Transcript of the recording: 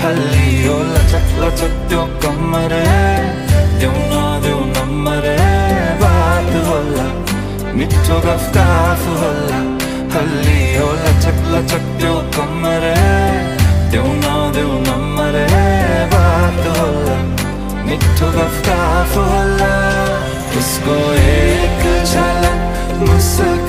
हल्ली हो लचक लचक त्यो कमर देऊ नम्बर बात होला मिठो गफ होला हल्ली हो लचक लचक त्यो कमर देऊ नम्बर बात होला मिठो गफ होला उसको एक झलक मुस्कान